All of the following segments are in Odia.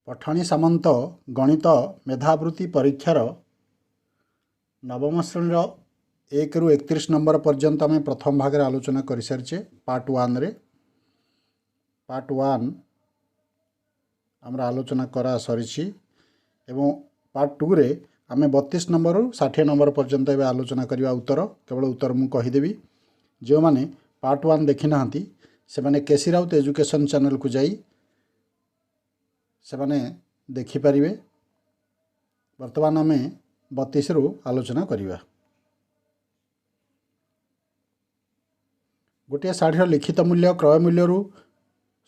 ପଠାଣି ସାମନ୍ତ ଗଣିତ ମେଧାବୃତ୍ତି ପରୀକ୍ଷାର ନବମ ଶ୍ରେଣୀର 1ରୁ 31 ନମ୍ବର ପର୍ଯ୍ୟନ୍ତ ଆମେ ପ୍ରଥମ ଭାଗରେ ଆଲୋଚନା କରିସାରିଛେ ପାର୍ଟ ୱାନ୍ରେ। ପାର୍ଟ ୱାନ୍ ଆମର ଆଲୋଚନା କରା ସରିଛି ଏବଂ ପାର୍ଟ ଟୁରେ ଆମେ 32 ନମ୍ବରରୁ 60 ନମ୍ବର ପର୍ଯ୍ୟନ୍ତ ଏବେ ଆଲୋଚନା କରିବା। ଉତ୍ତର କେବଳ ଉତ୍ତର ମୁଁ କହିଦେବି। ଯେଉଁମାନେ ପାର୍ଟ ୱାନ୍ ଦେଖିନାହାନ୍ତି, ସେମାନେ କେସି ରାଉତ ଏଜୁକେସନ୍ ଚ୍ୟାନେଲକୁ ଯାଇ ସେମାନେ ଦେଖିପାରିବେ। ବର୍ତ୍ତମାନ ଆମେ 32ରୁ ଆଲୋଚନା କରିବା। ଗୋଟିଏ ଶାଢ଼ୀର ଲିଖିତ ମୂଲ୍ୟ କ୍ରୟ ମୂଲ୍ୟରୁ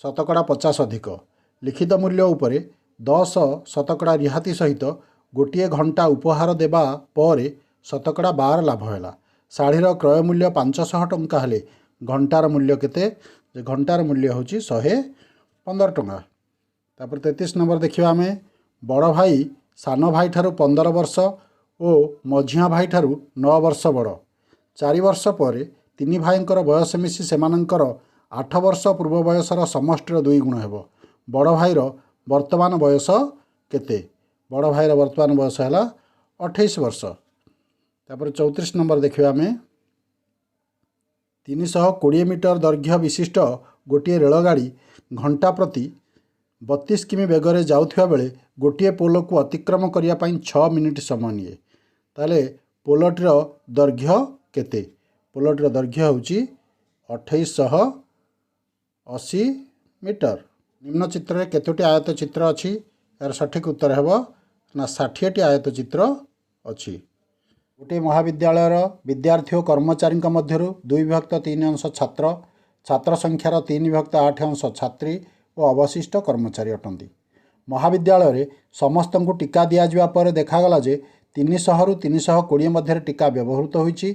50% ଅଧିକ। ଲିଖିତ ମୂଲ୍ୟ ଉପରେ 10% ରିହାତି ସହିତ ଗୋଟିଏ ଘଣ୍ଟା ଉପହାର ଦେବା ପରେ 12% ଲାଭ ହେଲା। ଶାଢ଼ୀର କ୍ରୟ ମୂଲ୍ୟ 500 ଟଙ୍କା ହେଲେ ଘଣ୍ଟାର ମୂଲ୍ୟ କେତେ? ଯେ ଘଣ୍ଟାର ମୂଲ୍ୟ ହେଉଛି 115 ଟଙ୍କା। ତାପରେ 33 ନମ୍ବର ଦେଖିବା ଆମେ। ବଡ଼ ଭାଇ ସାନ ଭାଇଠାରୁ 15 ବର୍ଷ ଓ ମଝିଆ ଭାଇଠାରୁ 9 ବର୍ଷ ବଡ଼। 4 ବର୍ଷ ପରେ ତିନି ଭାଇଙ୍କର ବୟସ ମିଶି ସେମାନଙ୍କର 8 ବର୍ଷ ପୂର୍ବ ବୟସର ସମଷ୍ଟିର 2 ଗୁଣ ହେବ। ବଡ଼ ଭାଇର ବର୍ତ୍ତମାନ ବୟସ କେତେ? ବଡ଼ ଭାଇର ବର୍ତ୍ତମାନ ବୟସ ହେଲା 28 ବର୍ଷ। ତାପରେ 34 ନମ୍ବର ଦେଖିବା ଆମେ। 320 ମିଟର ଦୈର୍ଘ୍ୟ ବିଶିଷ୍ଟ ଗୋଟିଏ ରେଳଗାଡ଼ି ଘଣ୍ଟା ପ୍ରତି 32 କିମି ବେଗରେ ଯାଉଥିବା ବେଳେ ଗୋଟିଏ ପୋଲକୁ ଅତିକ୍ରମ କରିବା ପାଇଁ 6 ମିନିଟ୍ ସମୟ ନିଏ। ତାହେଲେ ପୋଲଟିର ଦୈର୍ଘ୍ୟ କେତେ? ପୋଲଟିର ଦୈର୍ଘ୍ୟ ହେଉଛି 2880 ମିଟର। ନିମ୍ନ ଚିତ୍ରରେ କେତୋଟି ଆୟତ ଚିତ୍ର ଅଛି? ଏହାର ସଠିକ୍ ଉତ୍ତର ହେବ ନା 60ଟି ଆୟତ ଚିତ୍ର ଅଛି। ଗୋଟିଏ ମହାବିଦ୍ୟାଳୟର ବିଦ୍ୟାର୍ଥୀ ଓ କର୍ମଚାରୀଙ୍କ ମଧ୍ୟରୁ 2 ବିଭକ୍ତ 3 ଅଂଶ ଛାତ୍ର, ଛାତ୍ର ସଂଖ୍ୟାର 3 ବିଭକ୍ତ 8 ଅଂଶ ଛାତ୍ରୀ ଓ ଅବଶିଷ୍ଟ କର୍ମଚାରୀ ଅଟନ୍ତି। ମହାବିଦ୍ୟାଳୟରେ ସମସ୍ତଙ୍କୁ ଟୀକା ଦିଆଯିବା ପରେ ଦେଖାଗଲା ଯେ 300ରୁ 320 ମଧ୍ୟରେ ଟୀକା ବ୍ୟବହୃତ ହୋଇଛି।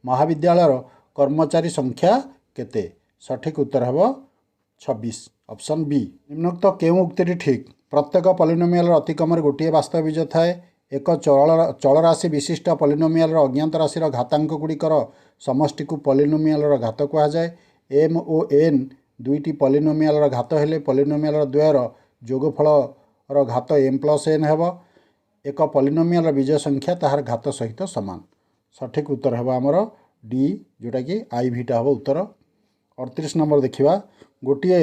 ମହାବିଦ୍ୟାଳୟର କର୍ମଚାରୀ ସଂଖ୍ୟା କେତେ? ସଠିକ୍ ଉତ୍ତର ହେବ 26, ଅପସନ୍ ବି। ନିମ୍ନୋକ୍ତ କେଉଁ ଉକ୍ତିଟି ଠିକ୍? ପ୍ରତ୍ୟେକ ପଲିନୋମିଆଲର ଅତି କମରେ ଗୋଟିଏ ବାସ୍ତବ ବୀଜ ଥାଏ। ଏକ ଚଳରାଶି ବିଶିଷ୍ଟ ପଲିନୋମିଆଲର ଅଜ୍ଞାତ ରାଶିର ଘାତାଙ୍କ ଗୁଡ଼ିକର ସମଷ୍ଟିକୁ ପଲିନୋମିଆଲର ଘାତ କୁହାଯାଏ। ଏମ୍ ଓ ଏନ୍ ଦୁଇଟି ପଲିନୋମିଆଲର ଘାତ ହେଲେ ପଲିନୋମିଆଲର ଦ୍ୱୟର ଯୋଗଫଳର ଘାତ ଏମ୍ ପ୍ଲସ୍ ଏନ୍ ହେବ। ଏକ ପଲିନୋମିଆଲର ବୀଜ ସଂଖ୍ୟା ତାହାର ଘାତ ସହିତ ସମାନ। ସଠିକ୍ ଉତ୍ତର ହେବ ଆମର ଡି, ଯେଉଁଟାକି I Vita ହେବ ଉତ୍ତର। 38 ନମ୍ବର ଦେଖିବା। ଗୋଟିଏ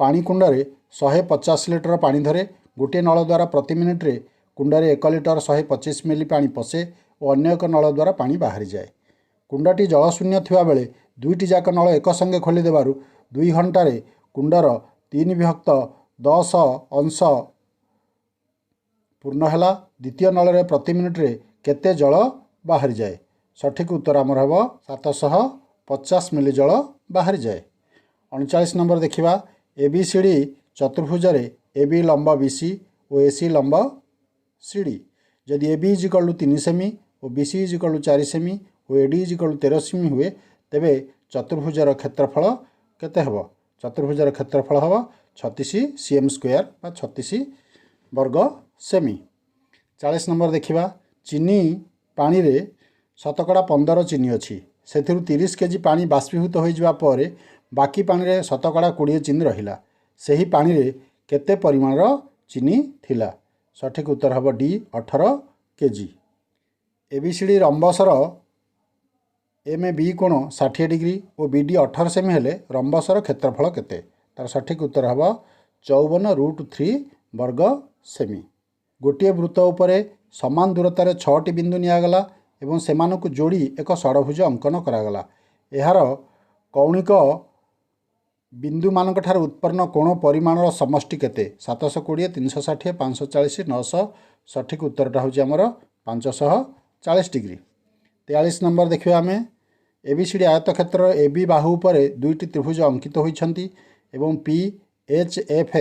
ପାଣି କୁଣ୍ଡରେ 150 ଲିଟର ପାଣି ଧରେ। ଗୋଟିଏ ନଳ ଦ୍ୱାରା ପ୍ରତି ମିନିଟ୍ରେ କୁଣ୍ଡରେ 1 ଲିଟର 125 ମିଲି ପାଣି ପଶେ ଓ ଅନ୍ୟ ଏକ ନଳ ଦ୍ୱାରା ପାଣି ବାହାରିଯାଏ। କୁଣ୍ଡଟି ଜଳଶୂନ୍ୟ ଥିବାବେଳେ ଦୁଇଟି ଯାକ ନଳ ଏକ ସଙ୍ଗେ ଖୋଲିଦେବାରୁ 2 ଘଣ୍ଟାରେ କୁଣ୍ଡର 3 ବିଭକ୍ତ 10 ଅଂଶ ପୂର୍ଣ୍ଣ ହେଲା। ଦ୍ୱିତୀୟ ନଳରେ ପ୍ରତି ମିନିଟ୍ରେ କେତେ ଜଳ ବାହାରିଯାଏ? ସଠିକ୍ ଉତ୍ତର ଆମର ହେବ 750 ମିଲି ଜଳ ବାହାରିଯାଏ। 39 ନମ୍ବର ଦେଖିବା। ଏ ବି ସି ଡ଼ି ଚତୁର୍ଭୁଜରେ ଏ ବି ଲମ୍ବ B C O A C ଲମ୍ବ ସି ଡ଼ି। ଯଦି ଏ ବି is equal to 3 semi O B C is equal to 4 semi O A D is equal to 13 semi ହୁଏ, ତେବେ ଚତୁର୍ଭୁଜର କ୍ଷେତ୍ରଫଳ କେତେ ହେବ? ଚତୁର୍ଭୁଜର କ୍ଷେତ୍ରଫଳ ହେବ 36 ସି ଏମ୍ ସ୍କୋୟାର ବା 36 ବର୍ଗ ସେମି। 40 ନମ୍ବର ଦେଖିବା। ଚିନି ପାଣିରେ 15% ଚିନି ଅଛି। ସେଥିରୁ 30 କେଜି ପାଣି ବାଷ୍ପୀଭୂତ ହୋଇଯିବା ପରେ ବାକି ପାଣିରେ 20% ଚିନି ରହିଲା। ସେହି ପାଣିରେ କେତେ ପରିମାଣର ଚିନି ଥିଲା? ସଠିକ୍ ଉତ୍ତର ହେବ D, 18 KG. A B C D ରମ୍ବସର ଏମ୍ ବି କୋଣ 60 ଡିଗ୍ରୀ ଓ ବି ଡ଼ି 18 ସେମି ହେଲେ ରମ୍ବସର କ୍ଷେତ୍ରଫଳ କେତେ? ତାର ସଠିକ୍ ଉତ୍ତର ହେବ 54 √3 ବର୍ଗ ସେମି। ଗୋଟିଏ ବୃତ୍ତ ଉପରେ ସମାନ ଦୂରତାରେ 6ଟି ବିନ୍ଦୁ ନିଆଗଲା ଏବଂ ସେମାନଙ୍କୁ ଯୋଡ଼ି ଏକ ଷଡ଼ଭୁଜ ଅଙ୍କନ କରାଗଲା। ଏହାର କୌଣିକ ବିନ୍ଦୁମାନଙ୍କ ଠାରୁ ଉତ୍ପନ୍ନ କୋଣ ପରିମାଣର ସମଷ୍ଟି କେତେ? 720, 360, 540, 900। ସଠିକ୍ ଉତ୍ତରଟା ହେଉଛି ଆମର 540 ଡିଗ୍ରୀ। 43 ନମ୍ବର ଦେଖିବା ଆମେ। ଏ ବି ସି ଡ଼ି ଆୟତକ୍ଷେତ୍ରର ଏ ବି ବାହୁ ଉପରେ ଦୁଇଟି ତ୍ରିଭୁଜ ଅଙ୍କିତ ହୋଇଛନ୍ତି ଏବଂ ପି ଏଚ୍ ଏଫ୍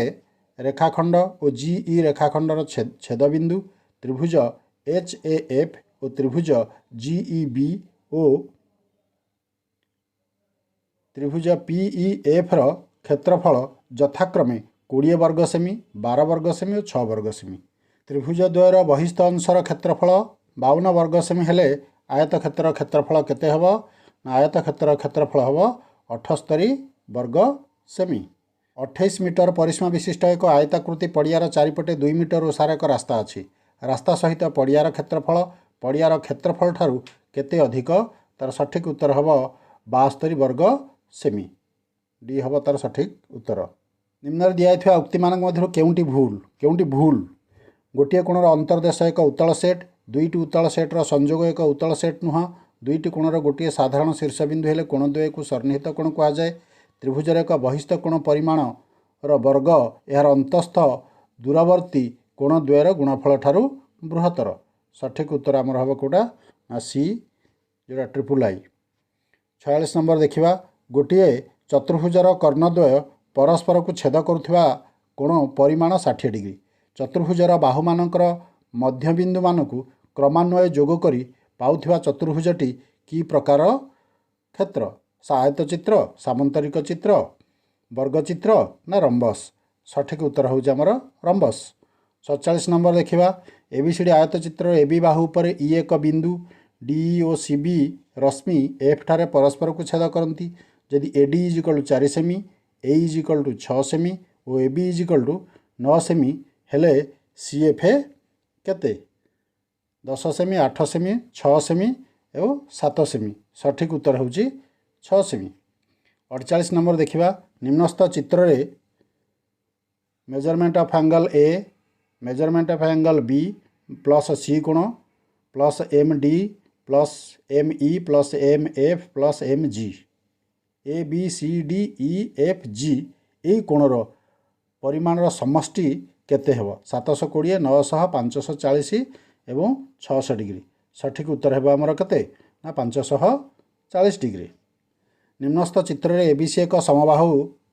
ରେଖାଖଣ୍ଡ ଓ ଜି ଇ ରେଖାଖଣ୍ଡର ଛେଦବିନ୍ଦୁ। ତ୍ରିଭୁଜ ଏଚ୍ ଏ ଏଫ୍ ଓ ତ୍ରିଭୁଜ ଜି ଇ ବି ଓ ତ୍ରିଭୁଜ ପି ଇ ଏଫ୍ର କ୍ଷେତ୍ରଫଳ ଯଥାକ୍ରମେ 20 ବର୍ଗ ସେମି, 12 ବର୍ଗ ସେମି ଓ 6 ବର୍ଗ ସେମି। ତ୍ରିଭୁଜ ଦ୍ୱୟର ବହିସ୍ଥ ଅଂଶର କ୍ଷେତ୍ରଫଳ 52 ବର୍ଗ ସେମି ହେଲେ ଆୟତକ୍ଷେତ୍ରର କ୍ଷେତ୍ରଫଳ କେତେ ହେବ? ନା ଆୟତକ୍ଷେତ୍ରର କ୍ଷେତ୍ରଫଳ ହେବ 78 ବର୍ଗ ସେମି। 28 ମିଟର ପରିସୀମା ବିଶିଷ୍ଟ ଏକ ଆୟତାକୃତି ପଡ଼ିଆର ଚାରିପଟେ 2 ମିଟର ଓସାର ଏକ ରାସ୍ତା ଅଛି। ରାସ୍ତା ସହିତ ପଡ଼ିଆର କ୍ଷେତ୍ରଫଳ ପଡ଼ିଆର କ୍ଷେତ୍ରଫଳ ଠାରୁ କେତେ ଅଧିକ? ତା'ର ସଠିକ୍ ଉତ୍ତର ହେବ 72 ବର୍ଗ ସେମି। ଡି ହେବ ତା'ର ସଠିକ୍ ଉତ୍ତର। ନିମ୍ନରେ ଦିଆଯାଇଥିବା ଉକ୍ତିମାନଙ୍କ ମଧ୍ୟରୁ କେଉଁଟି ଭୁଲ? କେଉଁଟି ଭୁଲ? ଗୋଟିଏ କୋଣର ଅନ୍ତର୍ଦେଶ ଏକ ଉତ୍ତଳ ସେଟ୍। ଦୁଇଟି ଉତ୍ତଳ ସେଟ୍ର ସଂଯୋଗ ଏକ ଉତ୍ତଳ ସେଟ୍ ନୁହଁ। ଦୁଇଟି କୋଣର ଗୋଟିଏ ସାଧାରଣ ଶୀର୍ଷବିନ୍ଦୁ ହେଲେ କୋଣ ଦ୍ୱୟକୁ ସନ୍ନିହିତ କୋଣ କୁହାଯାଏ। ତ୍ରିଭୁଜର ଏକ ବହିସ୍ଥ କୋଣ ପରିମାଣର ବର୍ଗ ଏହାର ଅନ୍ତସ୍ଥ ଦୂରବର୍ତ୍ତୀ କୋଣ ଦ୍ୱୟର ଗୁଣଫଳ ଠାରୁ ବୃହତ୍ତର। ସଠିକ୍ ଉତ୍ତର ଆମର ହେବ କେଉଁଟା ନା ସି, ଯେଉଁଟା ଟ୍ରିପୁଲ୍ I. 46 number ଦେଖିବା। ଗୋଟିଏ ଚତୁର୍ଭୁଜର କର୍ଣ୍ଣଦ୍ୱୟ ପରସ୍ପରକୁ ଛେଦ କରୁଥିବା କୋଣ ପରିମାଣ 60 ଡିଗ୍ରୀ। ଚତୁର୍ଭୁଜର ବାହୁମାନଙ୍କର ମଧ୍ୟବିନ୍ଦୁମାନଙ୍କୁ କ୍ରମାନ୍ୱୟରେ ଯୋଗ କରି ପାଉଥିବା ଚତୁର୍ଭୁଜଟି କି ପ୍ରକାର କ୍ଷେତ୍ର? ଆୟତଚିତ୍ର, ସାମନ୍ତରିକ ଚିତ୍ର, ବର୍ଗଚିତ୍ର ନା ରମ୍ବସ୍? ସଠିକ୍ ଉତ୍ତର ହେଉଛି ଆମର ରମ୍ବସ୍। 47 ନମ୍ବର ଦେଖିବା। ଏ ବି ସି ଡ଼ି ଆୟତଚିତ୍ରର ଏ ବି ବାହୁ ଉପରେ ଇ ଏକ ବିନ୍ଦୁ, ଡି ଓ ସି ବି ରଶ୍ମି ଏଫ୍ ଠାରେ ପରସ୍ପରକୁ ଛେଦ କରନ୍ତି। ଯଦି A D is equal to 4 semi, A is equal to 6 semi O A B is equal to 9 semi ହେଲେ ସି ଏଫ୍ କେତେ? 10 ସେମି, 8 ସେମି, 6 ସେମି ଏବଂ 7 ସେମି। ସଠିକ୍ ଉତ୍ତର ହେଉଛି 6 ସେମି। 48 ନମ୍ବର ଦେଖିବା। ନିମ୍ନସ୍ଥ ଚିତ୍ରରେ measurement of angle A, measurement of angle B plus C କୋଣ plus M D plus M E plus M F plus M G, A B C D E F G ଏହି କୋଣର ପରିମାଣର ସମଷ୍ଟି କେତେ ହେବ? 720, 900, 540 ଏବଂ 600 ଡିଗ୍ରୀ। ସଠିକ୍ ଉତ୍ତର ହେବ ଆମର କେତେ ନା 540 ଡିଗ୍ରୀ। ନିମ୍ନସ୍ଥ ଚିତ୍ରରେ ଏ ବି ସି ଏକ ସମବାହୁ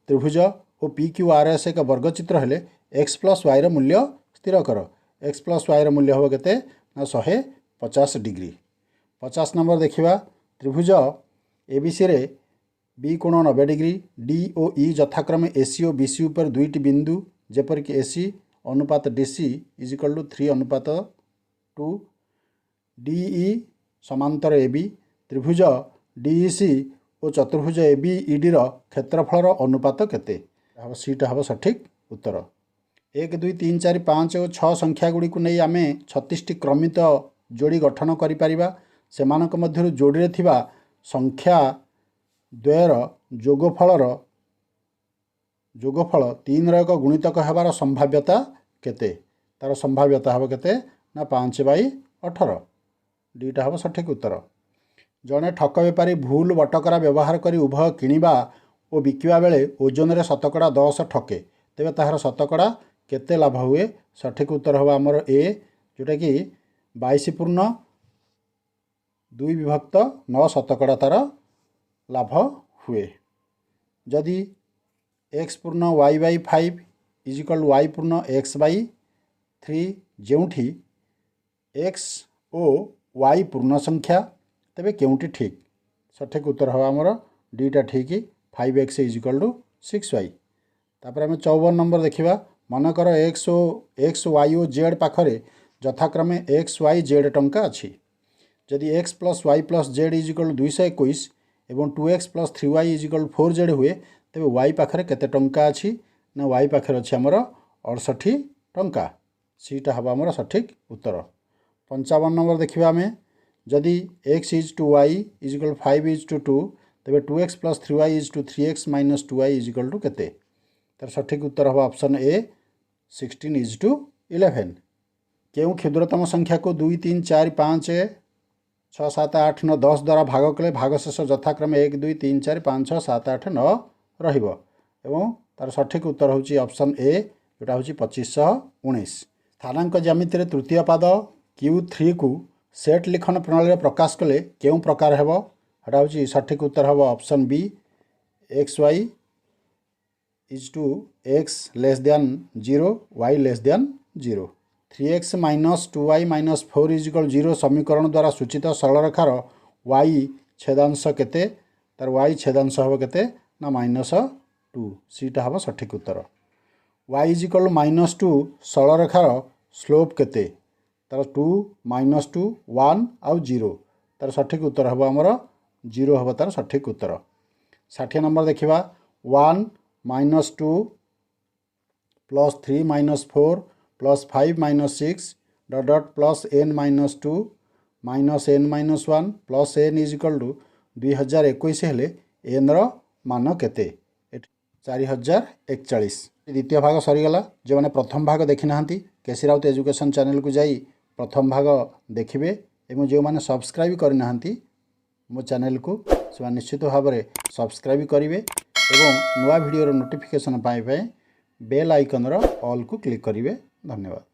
ତ୍ରିଭୁଜ ଓ ପି କ୍ୟୁ ଆର୍ ଏସ୍ ଏକ ବର୍ଗଚିତ୍ର ହେଲେ ଏକ୍ସ ପ୍ଲସ୍ ୱାଇର ମୂଲ୍ୟ ସ୍ଥିର କର। ଏକ୍ସ ପ୍ଲସ୍ ୱାଇର ମୂଲ୍ୟ ହେବ କେତେ ନା 150 ଡିଗ୍ରୀ। 50 ନମ୍ବର ଦେଖିବା। ତ୍ରିଭୁଜ ଏ ବି ସିରେ ବି କୋଣ 90 ଡିଗ୍ରୀ, ଡି ଓ ଇ ଯଥାକ୍ରମେ A C O B C ଉପରେ ଦୁଇଟି ବିନ୍ଦୁ, ଯେପରିକି ଏ ସି ଅନୁପାତ D C is equal to 3 ଅନୁପାତ 2, ଡି ଇ ସମାନ୍ତର ଏ ବି, ତ୍ରିଭୁଜ ଡି ଇ ସି ଓ ଚତୁର୍ଭୁଜ ଏ ବି ଇ ଡିର କ୍ଷେତ୍ରଫଳର ଅନୁପାତ କେତେ ହେବ? ସିଟା ହେବ ସଠିକ୍ ଉତ୍ତର। 1, 2, 3, 4, 5 ଓ 6 ସଂଖ୍ୟା ଗୁଡ଼ିକୁ ନେଇ ଆମେ 36ଟି କ୍ରମିତ ଯୋଡ଼ି ଗଠନ କରିପାରିବା। ସେମାନଙ୍କ ମଧ୍ୟରୁ ଯୋଡ଼ିରେ ଥିବା ସଂଖ୍ୟା ଦ୍ୱୟର ଯୋଗଫଳ 3ର ଏକ ଗୁଣିତକ ହେବାର ସମ୍ଭାବ୍ୟତା କେତେ? ତା'ର ସମ୍ଭାବ୍ୟତା ହେବ କେତେ ନା 5/18। ଦୁଇଟା ହେବ ସଠିକ୍ ଉତ୍ତର। ଜଣେ ଠକ ବେପାରୀ ଭୁଲ ବଟକରା ବ୍ୟବହାର କରି ଉଭୟ କିଣିବା ଓ ବିକିବା ବେଳେ ଓଜନରେ 10% ଠକେ, ତେବେ ତାହାର ଶତକଡ଼ା କେତେ ଲାଭ ହୁଏ? ସଠିକ୍ ଉତ୍ତର ହେବ ଆମର ଏ, ଯେଉଁଟାକି 22.2 ବିଭକ୍ତ 9 ଶତକଡ଼ା ତା'ର ଲାଭ ହୁଏ। ଯଦି ଏକ୍ସ ପୂର୍ଣ୍ଣ Y by 5 is equal Y ପୂର୍ଣ୍ଣ ଏକ୍ସ ବାଇ 3, ଯେଉଁଠି ଏକ୍ସ ଓ ୱାଇ ପୂର୍ଣ୍ଣ ସଂଖ୍ୟା, ତେବେ କେଉଁଟି ଠିକ୍? ସଠିକ୍ ଉତ୍ତର ହେବ ଆମର ଦୁଇଟା ଠିକ୍, 5 X is equal to 6 Y. ତାପରେ ଆମେ 54 ନମ୍ବର ଦେଖିବା। ମନେକର ଏକ୍ସ ଓ ଏକ୍ସ ୱାଇ ଓ ଜେଡ଼୍ ପାଖରେ ଯଥାକ୍ରମେ ଏକ୍ସ ୱାଇ ଜେଡ଼୍ ଟଙ୍କା ଅଛି। ଯଦି X plus Y plus Z is equal 221 ଏବଂ 2 X plus 3 Y is equal 4 Z ହୁଏ, ତେବେ ୱାଇ ପାଖରେ କେତେ ଟଙ୍କା ଅଛି? ନା ୱାଇ ପାଖରେ ଅଛି ଆମର 68 ଟଙ୍କା। ସିଟା ହେବ ଆମର ସଠିକ୍ ଉତ୍ତର। 55 ନମ୍ବର ଦେଖିବା ଆମେ। ଯଦି X is to Y is equal 5 is to 2, ତେବେ 2 X plus 3 Y is to 3 X minus 2 Y is equal to କେତେ? ତାର ସଠିକ୍ ଉତ୍ତର ହେବ ଅପସନ୍ ଏ, 16 is two 11। କେଉଁ କ୍ଷୁଦ୍ରତମ ସଂଖ୍ୟାକୁ 2, 3, 4, 5, 6, 7, 8, 9, 10 ଦ୍ୱାରା ଭାଗ କଲେ ଭାଗଶେଷ ଯଥାକ୍ରମେ 1, 2, 3, 4, 5, 6, 7, 8, 9 ରହିବ? ଏବଂ ତାର ସଠିକ୍ ଉତ୍ତର ହେଉଛି ଅପସନ୍ ଏ, ଯେଉଁଟା ହେଉଛି 2519। ସ୍ଥାନାଙ୍କ ଜ୍ୟାମିତିରେ ତୃତୀୟ ପାଦ କ୍ୟୁ 3କୁ ସେଟ୍ ଲିଖନ ପ୍ରଣାଳୀରେ ପ୍ରକାଶ କଲେ କେଉଁ ପ୍ରକାର ହେବ? ସେଟା ହେଉଛି ସଠିକ୍ ଉତ୍ତର ହେବ option B, X Y is to X less than 0, Y less than 0। 3 X minus 2 Y minus 4 is equal 0 ସମୀକରଣ ଦ୍ୱାରା ସୂଚିତ ସରଳରେଖାର ୱାଇ ଛେଦାଂଶ କେତେ? ତାର ୱାଇ ଛେଦାଂଶ ହେବ କେତେ ନା -2। ସିଟା ହେବ ସଠିକ୍ ଉତ୍ତର। ୱାଇ is equal -2 ସରଳରେଖାର ସ୍ଲୋପ୍ କେତେ? ତାର 2, -2, 1 ଆଉ 0। ତାର ସଠିକ୍ ଉତ୍ତର ହେବ ଆମର 0 ହେବ ତାର ସଠିକ୍ ଉତ୍ତର। 60 ନମ୍ବର ଦେଖିବା। 1 Minus 2 plus 3 minus 4 plus 5 minus 6 dot dot plus n minus 2 minus n minus 1 plus n is equal to 2021 ହେଲେ ଏନ୍ର ମାନ କେତେ? 4041। ଦ୍ୱିତୀୟ ଭାଗ ସରିଗଲା। ଯେଉଁମାନେ ପ୍ରଥମ ଭାଗ ଦେଖିନାହାନ୍ତି, କେସି ରାଉତ ଏଜୁକେସନ୍ ଚ୍ୟାନେଲକୁ ଯାଇ ପ୍ରଥମ ଭାଗ ଦେଖିବେ ଏବଂ ଯେଉଁମାନେ ସବସ୍କ୍ରାଇବ୍ କରିନାହାନ୍ତି ମୋ ଚ୍ୟାନେଲକୁ, ସେମାନେ ନିଶ୍ଚିତ ଭାବରେ ସବସ୍କ୍ରାଇବ୍ କରିବେ ଏବଂ ନୂଆ ଭିଡ଼ିଓର ନୋଟିଫିକେସନ୍ ପାଇବା ପାଇଁ ବେଲ୍ ଆଇକନ୍ର ଅଲ୍କୁ କ୍ଲିକ୍ କରିବେ। ଧନ୍ୟବାଦ।